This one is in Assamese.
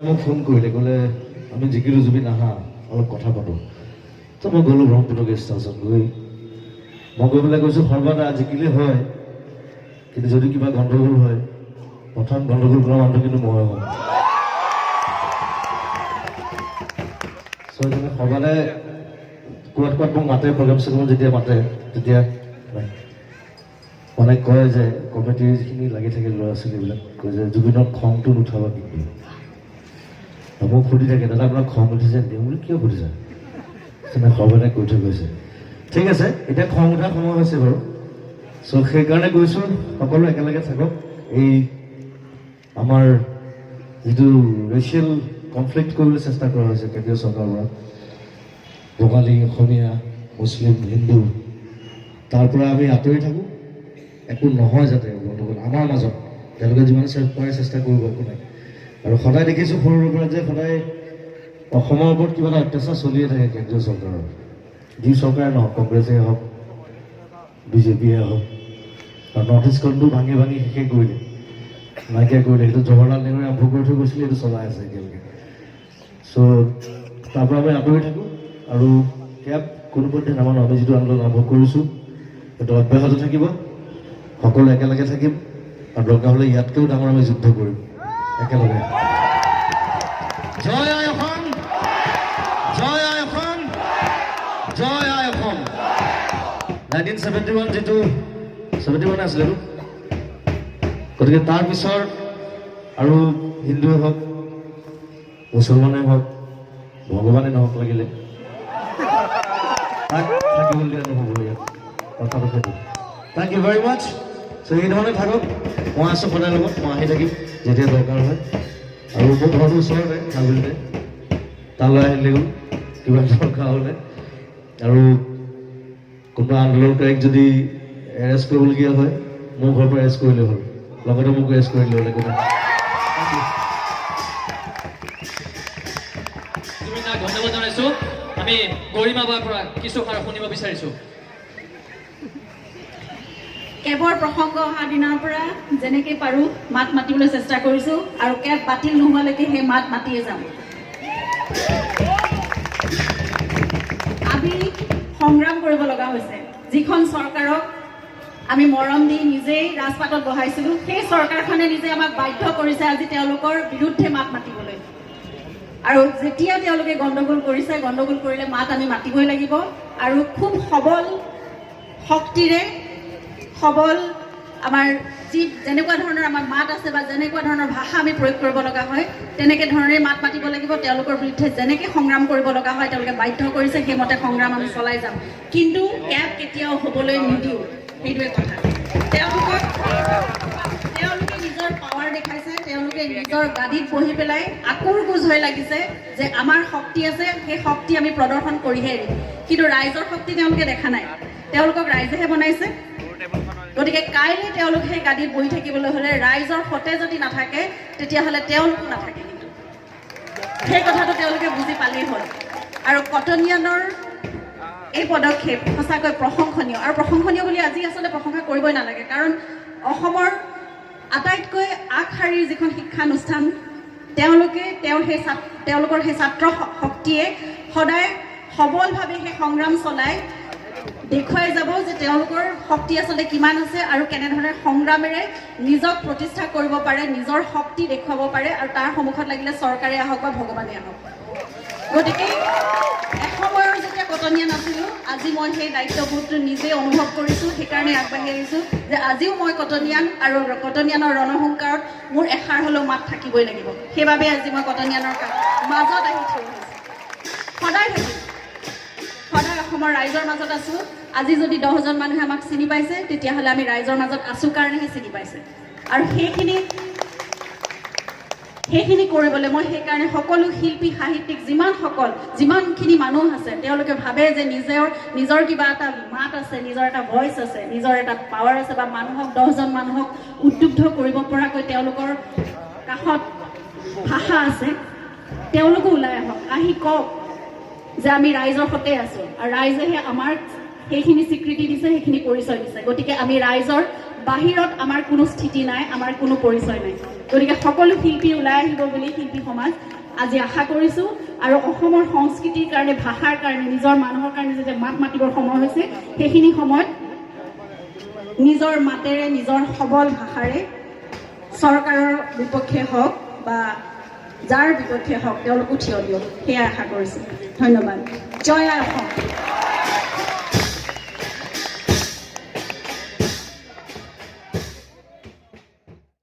মোক ফোন কৰিলে, ক'লে আমি জিকিলোঁ জুবিন, আহা অলপ কথা পাতোঁ। তো মই গ'লোঁ ব্ৰহ্মপুত্ৰ গেষ্ট হাউচত গৈ, মই গৈ পেলাই কৈছোঁ, সৰ্বাদা জিকিলে হয়, কিন্তু যদি কিবা গণ্ডগোল হয়, প্ৰথম গণ্ডগোল কৰা মানুহটো কিন্তু মই হ'ম। চ' সেইকাৰণে সৰ্বাদাই ক'ৰবাত ক'ৰবাত মোক মাতে, প্ৰগ্ৰেম চগ্ৰেমত যেতিয়া মাতে তেতিয়া মানে কয় যে কমিটিৰ যিখিনি লাগি থাকে ল'ৰা ছোৱালীবিলাক, কয় যে জুবিনৰ খংটো নুঠাবা কিন্তু। মোক সুধি থাকে, দাদা আপোনাৰ খং উঠিছে নেকি? মই বোলো কিয় সুধিছা? তেনে সৰ্বদাই কৈ থৈ গৈছে। ঠিক আছে, এতিয়া খং উঠাৰ সময় হৈছে বাৰু। চ' সেইকাৰণে কৈছোঁ সকলো একেলগে থাকক। এই আমাৰ যিটো ৰেচিয়েল কনফ্লিক্ট কৰিবলৈ চেষ্টা কৰা হৈছে কেন্দ্ৰীয় চৰকাৰৰ পৰা, বঙালী, অসমীয়া, মুছলিম, হিন্দু, তাৰ পৰা আমি আঁতৰি থাকোঁ। একো নহয় যাতে গণ্ডগোল আমাৰ মাজত, তেওঁলোকে যিমান পাৰে চেষ্টা কৰিব, একো নাই। আৰু সদায় দেখিছোঁ সৰুৰে পৰা যে সদায় অসমৰ ওপৰত কিবা এটা অত্যাচাৰ চলিয়ে থাকে কেন্দ্ৰীয় চৰকাৰৰ, যি চৰকাৰে নহওক, কংগ্ৰেছেই হওক, বিজেপিয়ে হওক। আৰু নৰ্থ ইষ্টখনটো ভাঙি ভাঙি শেষেই কৰিলে, নাইকিয়া কৰিলে। সেইটো জৱাহৰলাল নেহৰুৱে আৰম্ভ কৰি থৈ গৈছিলে, সেইটো চলাই আছে এতিয়ালৈকে। চ' তাৰ পৰা আমি আঁতৰি থাকোঁ আৰু ইয়াত কোনোপধ্যে নামানো। আমি যিটো আন্দোলন আৰম্ভ কৰিছোঁ সেইটো অব্যাহত থাকিব, সকলো একেলগে থাকিম আৰু দৰকাৰ হ'লে ইয়াতকৈও ডাঙৰ আমি যুদ্ধ কৰিম একেলগে। জয় আই অসম, জয় আই অসম, জয় আই অসম। 1971 যিটো 71 আছিলে, গতিকে তাৰপিছত আৰু হিন্দুৱে হওক, মুছলমানে হওক, ভগৱানে নহওক লাগিলে, তাক থাকিবলৈ দিয়া নহ'ব ইয়াত। কথাটো সেইটো। Thank you very much. চ' এই ধৰণে থাকক, মই আছোঁ সদায় লগত, মই আহি থাকিম যেতিয়া দৰকাৰ হয়। আৰু মোৰ ঘৰটো ওচৰতে খাৰঘুলিতে, তালৈ আহিলে হ'ল কিবা দৰকাৰ হ'লে। আৰু কোনোবা আন্দোলনকাৰীক যদি এৰেষ্ট কৰিবলগীয়া হয়, মোৰ ঘৰৰ পৰা এৰেষ্ট কৰিলে হ'ল, লগতে মোক এৰেষ্ট কৰি দিলে হ'ল, একো নাই। জুবিন দাক ধন্যবাদ জনাইছোঁ। আমি গৰিমা বাৰ পৰা কিছু সাৰ শুনিব বিচাৰিছোঁ। কেবৰ প্ৰসংগ অহা দিনাৰ পৰা যেনেকৈ পাৰোঁ মাত মাতিবলৈ চেষ্টা কৰিছোঁ আৰু কেব বাতিল নোহোৱালৈকে সেই মাত মাতিয়ে যাম। আমি সংগ্ৰাম কৰিব লগা হৈছে। যিখন চৰকাৰক আমি মৰম দি নিজেই ৰাজপাটত বহাইছিলোঁ, সেই চৰকাৰখনে নিজে আমাক বাধ্য কৰিছে আজি তেওঁলোকৰ বিৰুদ্ধে মাত মাতিবলৈ। আৰু যেতিয়া তেওঁলোকে গণ্ডগোল কৰিছে, গণ্ডগোল কৰিলে মাত আমি মাতিবই লাগিব। আৰু খুব সবল শক্তিৰে, সবল আমাৰ যি যেনেকুৱা ধৰণৰ আমাৰ মাত আছে বা যেনেকুৱা ধৰণৰ ভাষা আমি প্ৰয়োগ কৰিব লগা হয়, তেনেকৈ ধৰণেৰে মাত মাতিব লাগিব। তেওঁলোকৰ বিৰুদ্ধে যেনেকৈ সংগ্ৰাম কৰিব লগা হয়, তেওঁলোকে বাধ্য কৰিছে, সেইমতে সংগ্ৰাম আমি চলাই যাম। কিন্তু কেব কেতিয়াও হ'বলৈ নিদিওঁ, সেইটোৱে কথা। তেওঁলোকে নিজৰ পাৱাৰ দেখাইছে, তেওঁলোকে নিজৰ গাদীত বহি পেলাই আকুৰ গোজ হৈ লাগিছে যে আমাৰ শক্তি আছে, সেই শক্তি আমি প্ৰদৰ্শন কৰিহে এৰিম। কিন্তু ৰাইজৰ শক্তি তেওঁলোকে দেখা নাই, তেওঁলোকক ৰাইজেহে বনাইছে। গতিকে কাইলৈ তেওঁলোক সেই গাদীত বহি থাকিবলৈ হ'লে ৰাইজৰ সতে যদি নাথাকে, তেতিয়াহ'লে তেওঁলোকো নাথাকে। কিন্তু সেই কথাটো তেওঁলোকে বুজি পালেই হ'ল। আৰু কটনিয়ানৰ এই পদক্ষেপ সঁচাকৈ প্ৰশংসনীয়। আৰু প্ৰশংসনীয় বুলি আজি আচলতে প্ৰশংসা কৰিবই নালাগে, কাৰণ অসমৰ আটাইতকৈ আগশাৰীৰ যিখন শিক্ষানুষ্ঠান, তেওঁলোকে তেওঁৰ সেই তেওঁলোকৰ সেই ছাত্ৰ শক্তিয়ে সদায় সবলভাৱে সেই সংগ্ৰাম চলাই দেখুৱাই যাব যে তেওঁলোকৰ শক্তি আচলতে কিমান আছে আৰু কেনেধৰণে সংগ্ৰামেৰে নিজক প্ৰতিষ্ঠা কৰিব পাৰে, নিজৰ শক্তি দেখুৱাব পাৰে। আৰু তাৰ সন্মুখত লাগিলে চৰকাৰে আহক বা ভগৱানে আহক। গতিকে এসময়ৰ যেতিয়া কটনীয়া নাছিলোঁ, আজি মই সেই দায়িত্ববোধটো নিজেই অনুভৱ কৰিছোঁ, সেইকাৰণে আগবাঢ়ি আহিছোঁ যে আজিও মই কটনিয়ান আৰু কটনিয়ানৰ ৰণহুংকাৰত মোৰ এষাৰ হ'লেও মাত থাকিবই লাগিব। সেইবাবে আজি মই কটনিয়ানৰ মাজত আহি থিয় হৈছোঁ। সদায় থাকিম, সদায় অসমৰ ৰাইজৰ মাজত আছোঁ। আজি যদি 10জন মানুহে আমাক চিনি পাইছে, তেতিয়াহ'লে আমি ৰাইজৰ মাজত আছোঁ কাৰণেহে চিনি পাইছে। আৰু সেইখিনি কৰিবলৈ মই সেইকাৰণে সকলো শিল্পী, সাহিত্যিক, যিমানখিনি মানুহ আছে, তেওঁলোকে ভাবে যে নিজৰ কিবা এটা মাত আছে, নিজৰ এটা ভইচ আছে, নিজৰ এটা পাৱাৰ আছে, বা মানুহক 10জন মানুহক উদ্বুদ্ধ কৰিব পৰাকৈ তেওঁলোকৰ কাষত ভাষা আছে, তেওঁলোকো ওলাই আহক, আহি কওক যে আমি ৰাইজৰ সতে আছোঁ আৰু ৰাইজেহে আমাক সেইখিনি স্বীকৃতি দিছে, সেইখিনি পৰিচয় দিছে। গতিকে আমি ৰাইজৰ বাহিৰত আমাৰ কোনো স্থিতি নাই, আমাৰ কোনো পৰিচয় নাই। গতিকে সকলো শিল্পী ওলাই আহিব বুলি শিল্পী সমাজ আজি আশা কৰিছোঁ। আৰু অসমৰ সংস্কৃতিৰ কাৰণে, ভাষাৰ কাৰণে, নিজৰ মানুহৰ কাৰণে যেতিয়া মাত মাতিবৰ সময় হৈছে, সেইখিনি সময়ত নিজৰ মাতেৰে, নিজৰ সবল ভাষাৰে চৰকাৰৰ বিপক্ষে হওক বা যাৰ বিপক্ষে হওক, তেওঁলোকো থিয় দিয়ক, সেয়াই আশা কৰিছোঁ। ধন্যবাদ। জয় আই অসম।